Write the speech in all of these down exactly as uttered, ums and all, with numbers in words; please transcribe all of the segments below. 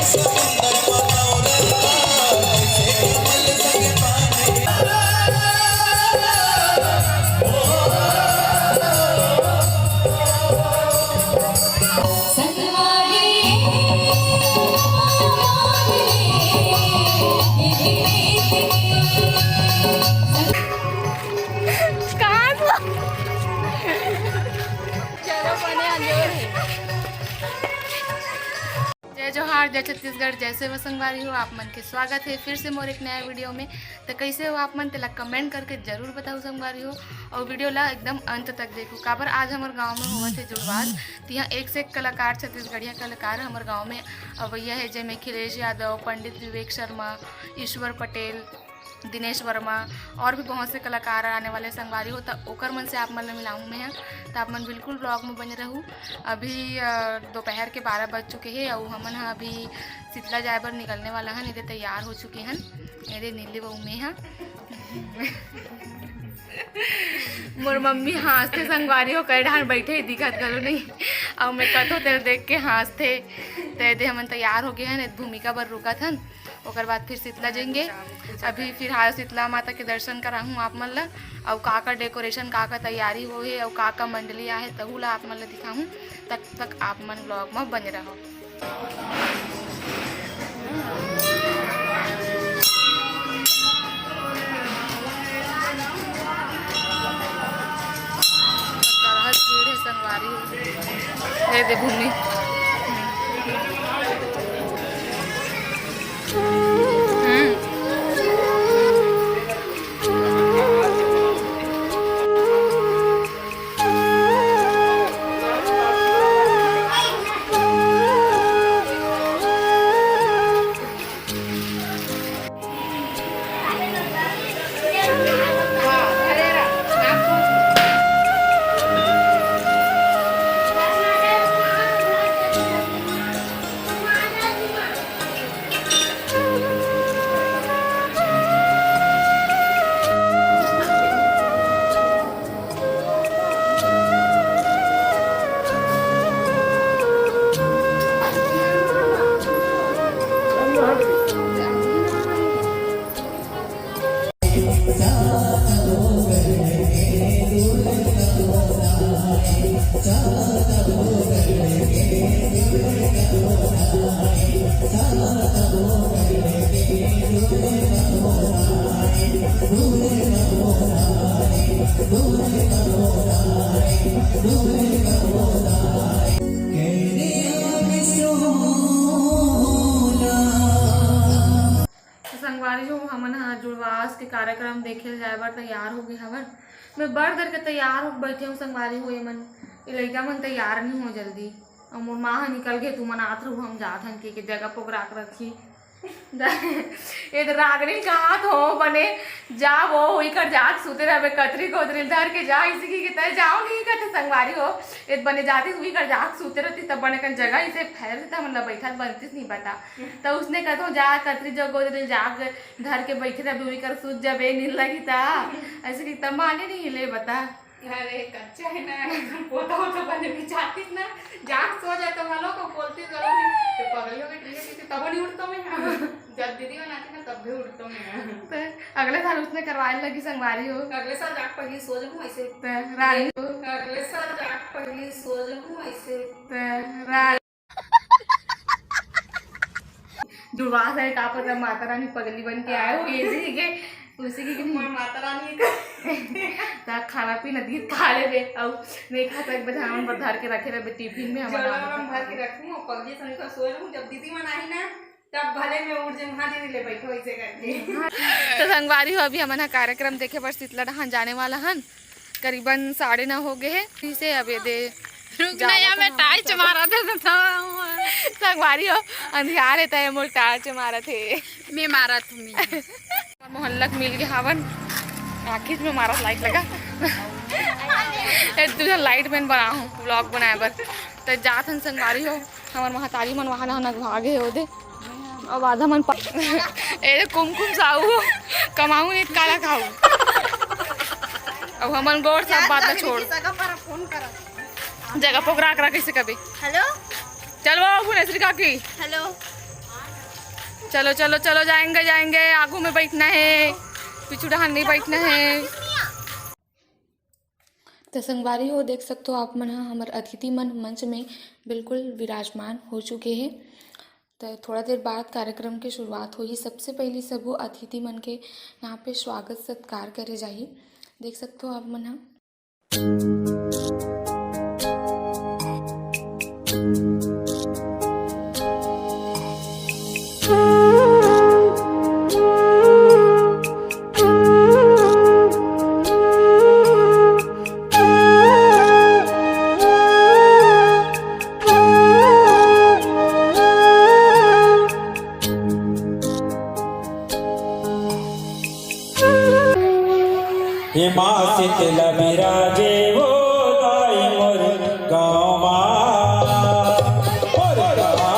कहाँ से? चलो, बने अंजोर है। जय जोहार, जय छत्तीसगढ़, जय सेवा संगवारी हो। आप मन के स्वागत है फिर से मोर एक नया वीडियो में। तो कैसे हो आप मन, तेला कमेंट करके जरूर बताओ संगवारी हो, और वीडियो ला एकदम अंत तक देखो, काबर आज हमर गांव में होवत है जुड़वास। तिहा एक से एक कलाकार, छत्तीसगढ़िया कलाकार हमर गांव में अवैया है, जेमे अखिलेश यादव, पंडित विवेक शर्मा, ईश्वर पटेल, दिनेश वर्मा और भी बहुत से कलाकार आने वाले संगवारी हो, त ओकर मन से आप मन ल मिलाहूँ मैं ह। त आप मन बिल्कुल ब्लॉग में बने रहू। अभी अ, दोपहर के बारह बज चुके हे, अउ हमन ह अभी शीतला जाए बर निकलने वाला हन। एदे तैयार हो चुके हन, एदे नीली बहू में ह। मोर मम्मी हाँसथे संगवारी हो, कई ढान बैठे ही दिखत घलो नहीं। अउ मैं कथो तेल देख के हाँसथे। त एदे हमन तैयार हो गए हन, एदे भूमिका बर रुकत हन। ओकर बाद फिर शीतला जाएंगे। अभी फिलहाल शीतला माता के दर्शन कराहूँ आप मन ला, अउ का का डेकोरेशन, का का तैयारी होहे, अउ का का मंडली आहे, तहू ला आप मन ला दिखाहूँ। तब तक आप मन ब्लॉग में बने रहो। बहुत भीड़ है संगवारी हो। ये दे भूमि। हम्म। तो संगवारी हो, हमन ह जुड़वास के कार्यक्रम देखे ल जाए बर तैयार हो गए हवन। मैं बड़ करके तैयार हो बैठे हूँ संगवारी हो। ये मन, ये लइका मन तैयार नहीं हो जल्दी। अउ मोर माँ ह निकल गए, तुमन आत रहू, हम जात हन के, के जगह पोगरा के रखी। ये तो रागनी कहा तो बने जा, वो हुई कर जात सुते रहबे, कतरी कोतरी धर के जा, इसी की तय जाओ नहीं करते संगवारी हो। ये बने जाती हुई कर जात सुते रहती, तब बने कन जगह इसे फैल से, तब मतलब बैठा बनतीस नहीं बता। त उसने कहत हूँ, "जा कतरी जो गोदरेज जाग धर के बइठे रह, दूरी कर सूत जबे, नींद लगी ता।" ऐसे कि तब माने नहीं ले बता। अरे, कच्चा है ना, एकदम पोता होता बने बिचातीस ना, जाग सो जाता वालों को बोलती जरूर नहीं। तो पगली हो गई, ठीक है, ठीक है, तब नहीं उठता मैं। जब दीदी बनाती ना, तब भी उठता मैं। तो अगले साल उसने करवाने लगी संगवारी हो। अगले साल जाग पहली सो जाऊँ ऐसे। तो रानी हो। अगले साल जाग पहली सो जाऊँ ऐसे। तो रानी जुड़वा से का पता माता रानी पगली बन के आए हो, ये जी के, उसी की मैं माता रानी का। ता खाना पीना दी खा ले बे, अब नहीं खा तक बधावन पर धर के रखे रहे टिफिन में हमारा। जला हम भर के रखूं और पगली सन का सोए रहूं, जब दीदी मन आई ना, तब भले मैं उठ जाऊं, "हाँ दीदी, ले बैठो," ऐसे करके। तो संगवारी हो, अभी हमन ह कार्यक्रम देखे बर शीतला डहान जाने वाला हन। करीबन साढ़े नौ हो गए हे। फिर से अब ये दे रुक जा ना, या रहा था मैं ना, टार्च मारा था, तो था हुआ। संगवारी हो, अंधियार हे, तय मोर टार्च मारा थे। मैं मारा तुम्हें। मोहल्ला के मिल के हावन, आखिर में मारा लाइट लगा। ए, तुझे लाइट मैन बना हूँ, व्लॉग बनाए बर। तो जात हन संगवारी हो, हमार महतारी मन वहाँ ना भागे हो दे। अब आधा मन प-, ए, कुमकुम साहू, कमाऊ नहीं त काला खाऊ। अब हमन गोड़ सब बात ला छोड़। जगह पर फोन करो। जगह पोगरा करा कैसे कभी? हेलो। चल वो भुवनेश्वरी काकी। हेलो। चलो, चलो, चलो, जाएंगे, जाएंगे। आगू में बैठना है, पीछू डहान नहीं बैठना है। तो संगवारी हो, देख सकते हो आप मन ह, हमर अतिथि मन मंच में बिल्कुल विराजमान हो चुके हैं। तो थोड़ा देर बाद कार्यक्रम के शुरुआत होही। सबसे पहली सबो अतिथि मन के यहाँ पे स्वागत सत्कार करे जाही। देख सकते हो आप मन ह। हे माँ शीतला बिराजे वो दाई मोर गाँव मा, मोर गाँव मा।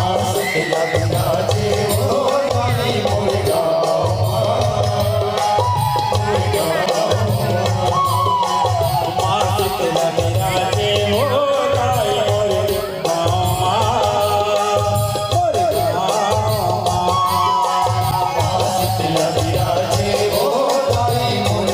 माँ शीतला बिराजे वो दाई मोर गाँव मा, मोर गाँव मा। माँ शीतला बिराजे वो दाई मोर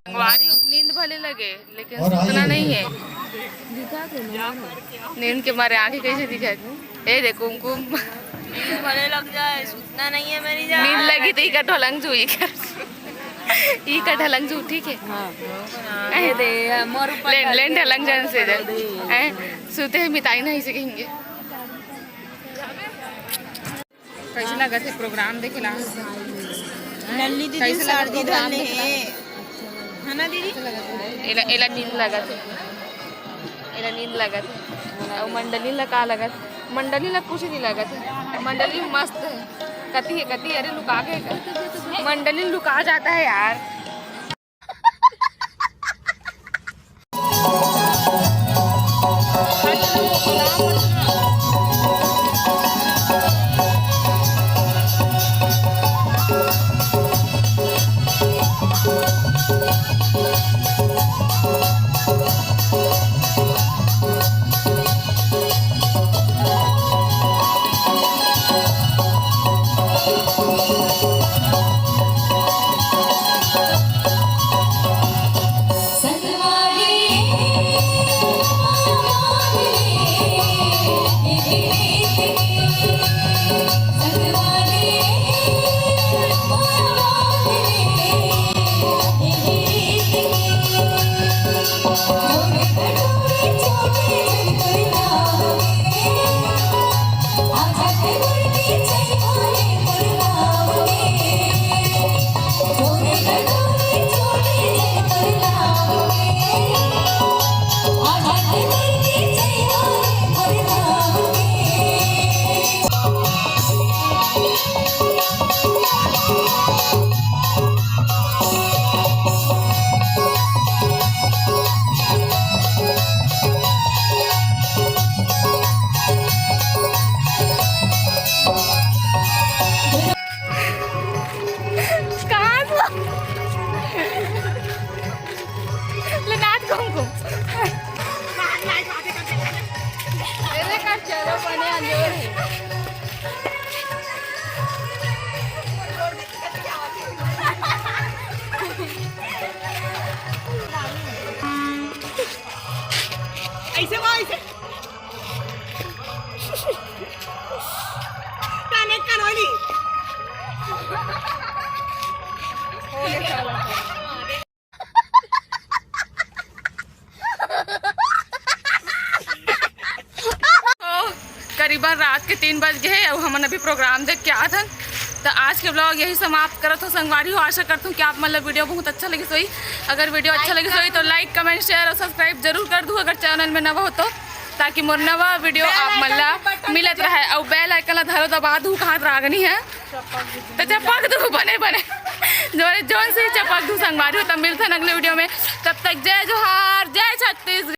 संगवारी हो, नींद भले लगे, लेकिन सुतना नहीं है। नींद के मारे आंखें कैसे दिखाई? ए देखो, कुमकुम। नींद भले लग जाए, सुतना नहीं है मेरी जान। नींद लगी तो इकर ढोलंग जू, इकर, इकर ढलंग जू, ठीक है? हाँ। ए, दे, मोर ऊपर लेन, लेन ढलंग जन से दे। ए, सुते हैं मिताई नहीं से कहेंगे। कैसे लगा थे प्रोग्राम देखे ला? लल्ली दीदी कैसे लगा शारदी प्रोग्राम धरले देखे ला? है। है ना दीदी? एला, एला नींद लगा थे। एला नींद लगत हे। अउ मंडली ला का लगत? मंडली ला कुछ नहीं लगत हे। मंडली मस्त हे। कती हे, कती? अरे लुका गए का? मंडली लुका जाता है यार। कहाँ से? ले नाच घूम घूम। अरे का चलो बने अंजोर है। ऐसे वो ऐसे। काने कानोली। तो करीबन रात के तीन बज गए हे अउ हमन अभी प्रोग्राम देख के आत हन। तो आज के ब्लॉग यही समाप्त करत हूँ संगवारी हो। आशा करत हूँ कि आप मन ला वीडियो बहुत अच्छा लगिस होही। अगर वीडियो अच्छा लगिस होही तो लाइक, कमेंट, शेयर अउ सब्सक्राइब जरूर कर दू अगर चैनल में नवा हो तो, ताकि मोर नवा वीडियो आप मन ला मिलत रहे। अउ बेल आइकन ला धरो दबा दू, कहाँ रागनी है तो चपक दू बने बने। जोरे जोन से ही चपक दू संगवारी हो। तब मिलथन अगले वीडियो में, तब तक जय जोहार, जय छत्तीसगढ़।